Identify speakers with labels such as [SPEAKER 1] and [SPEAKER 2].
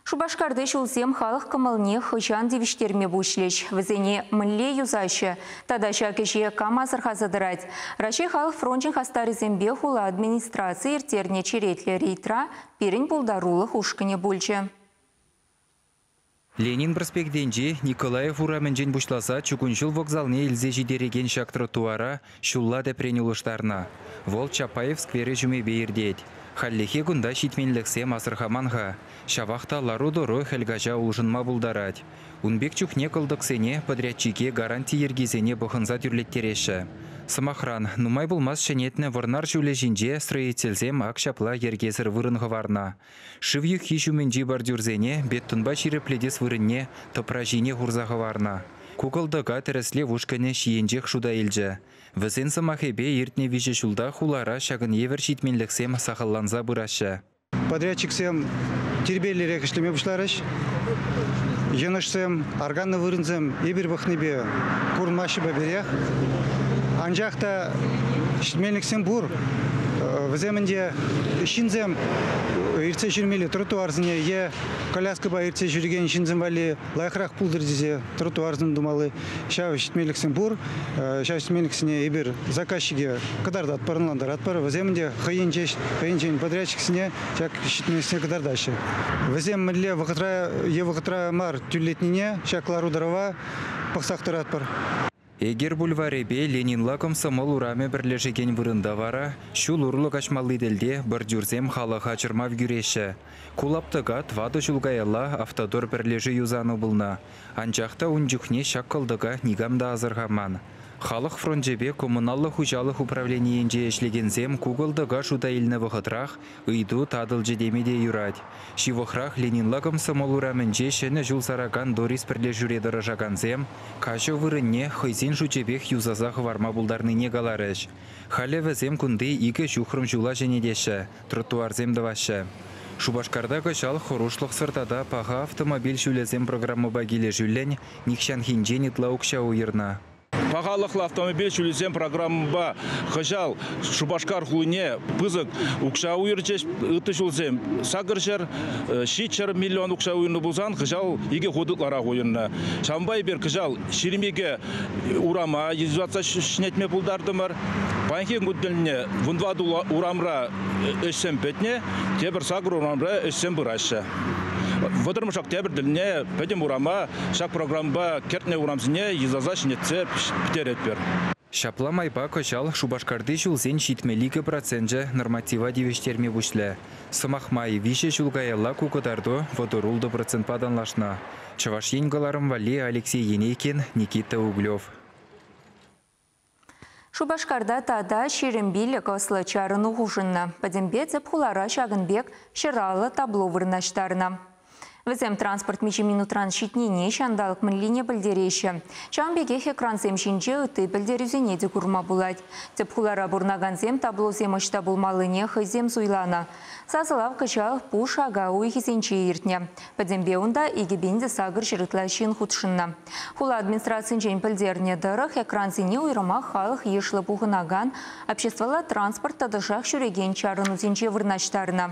[SPEAKER 1] Шупашкарти ҫулсем халӑх кӑмӑлне хӑҫан тивӗҫтерме пуҫлӗҫ? Вӗсене мӗнле юсаҫҫӗ? Тата ҫак ӗҫе кам асӑрхаса тӑрать? Раҫҫей халӑх фрончӗн хастарӗсемпе хула администрацийӗ ирттернӗ черетлӗ рейдра пирӗн пултарулӑх ушкӑнӗ пулчӗ.
[SPEAKER 2] Ленин проспектӗнчи Николаев урамӗнчен пуҫласа чукун ҫул вокзалне илсе ҫитерекен ҫак тротуара ҫулла тӗпрен улӑштарнӑ. Вӑл Чапаев скверӗ ҫумӗпе иртет. Хальлӗхе кунта ҫитменлӗхсем асӑрхаман-ха. Ҫавах та лару-тӑру хӗл каҫа улшӑнма пултарать. Ун пек чухне кӑлтӑксене подрядчике гаранти йӗркисене пӑхӑнса тӳрлеттереҫҫӗ. Сӑмахран, нумай пулмасть ҫӗнетнӗ Вӑрнар ҫулӗ ҫинче строительсем ак ҫапла йӗркесӗр вырӑн хӑварнӑ. Шыв юххи ҫумӗнчи бордюрсене бетонпа ҫирӗплетес вырӑнне тӑпра ҫине хурса хӑварнӑ. Ку кӑлтӑка тӗрӗслев ушкӑнӗ ҫийӗнчех шута илчӗ. Вӗсен сӑмахӗпе иртнӗ 3 ҫулта хулара ҫакӑн евӗр ҫитменлӗхсем сахалланса пыраҫҫӗ.
[SPEAKER 3] Подрядчиксем тирпейлӗрех ӗҫлеме пуҫларӗҫ. Йӑнӑшсем, арканнӑ вырӑнсем эпир пӑхнипе курӑнмаҫҫӗ пӗрех. Анчах та ҫитменлӗхсем пур. Вӗсем ӗнтӗ ҫынсем иртсе ҫӳремелли тротуарсене е коляскӑпа иртсе ҫӳрекен ҫынсем валли лайӑхрах пултӑр тесе тротуарсем тумалли ҫав ҫитменлӗхсем пур. Ҫав ҫитменлӗхсене эпир заказчике кӑтартатпӑр, ӑнлантаратпӑр. Вӗсем ӗнтӗ хӑйӗнчен подрядчиксене ҫак ҫитменлӗхсене кӑтартаҫҫӗ. Вӗсем мӗнле вӑхӑтра е вӑхӑтра мар тӳрлетнине ҫак лару-тӑрӑва пӑхсах тӑратпӑр.
[SPEAKER 2] Эгер бульварӗпе Ленинла Комсомол урамӗ пӗрлешекен вырӑнта вара ҫул урлӑ каҫмалли тӗлте бордюрсем халӑха чӑрмав кӳреҫҫӗ. Ку лаптӑка 4 ҫул каялла Автодор пӗрлешӳ юсанӑ пулнӑ. Анчах та ун чухне ҫак кӑлтӑка никам та асӑрхаман. Халӑх фрончӗпе коммуналлӑ хуҫалӑх управленийӗнче ӗҫлекенсем ку кӑлтӑка шута илнӗ вӑхӑтрах ыйту татӑлчӗ теме те юрать. Ҫывӑхрах Ленинла Комсомол урамӗнче ҫӗнӗ ҫул саракан Дорисс пӗрлешӳре тӑрӑшакансем каҫӑ вырӑнне хӑйсен шучӗпех юсаса хӑварма пултарнине каларӗҫ. Халӗ вӗсем кунти 2 ҫухрӑм ҫула ҫӗнетеҫҫӗ, тротуарсем тӑваҫҫӗ. Шупашкарта кӑҫал хӑрушлӑхсӑр тата паха автомобиль ҫулӗсем программӑпа килӗшӳллӗн нихҫанхинчен ытла укҫа уйӑрнӑ.
[SPEAKER 4] Пахалӑхлӑ автомобиль ҫулӗсем программӑпа кӑҫал Шупашкар хулине пысӑк укҫа уйӑрчӗҫ. Ытти ҫулсем 800, 700 миллион укҫа уйӑрнӑ пулсан кӑҫал 2 хут ытларах уйӑрнӑ. Ҫавӑнпа эпир кӑҫал 22 урама юсаса ҫӗнетме пултартӑмӑр. Паянхи кун тӗлне 14 урамра ӗҫсем пӗтнӗ, тепӗр 8 урамра ӗҫсем пыраҫҫӗ. 30 октябрь тӗлне пӗтӗм урама ҫак программӑпа кӗртнӗ урамсене юсаса ҫӗнетсе пӗтеретпӗр.
[SPEAKER 2] Ҫапла майпа кӑҫал Шупашкарти ҫулсен 72% норматива тивӗҫтерме пуҫлӗ. Сӑмах май 3 ҫул каялла ку кӑтарту 36% танлашнӑ. Чӑваш Ен кӑларӑм валли Алексей Енейкин, Никита Углев.
[SPEAKER 1] Шупашкарта тата 25 ӑслӑ чарӑну хушӑннӑ. Пӗтӗмпе тӗп хулара ҫакӑн пек ҫӑраллӑ табло вырнаҫтарнӑ. Вӗсем транспорт миҫе минутран ҫитнине ҫанталӑк мӗнлине пӗлтереҫҫӗ. Ҫавӑн пекех экрансем ҫинче ытти пӗлтерӳсене те курма пулать. Тӗп хулара пурӑнакансем таблосем ӑҫта пулмаллине хӑйсем суйланӑ. Сасӑлав кӑҫал пуш ака уйӑхӗсенче иртнӗ. Пӗтӗмпе унта 2800 ытла ҫын хутшӑннӑ. Хула администрацинчен пӗлтернӗ тӑрӑх экрансене уйрӑмах халӑх йышлӑ пухӑнакан обществӑлла транспорт тӑтӑшах ҫӳрекен чарӑнусенче вырнаҫтарнӑ.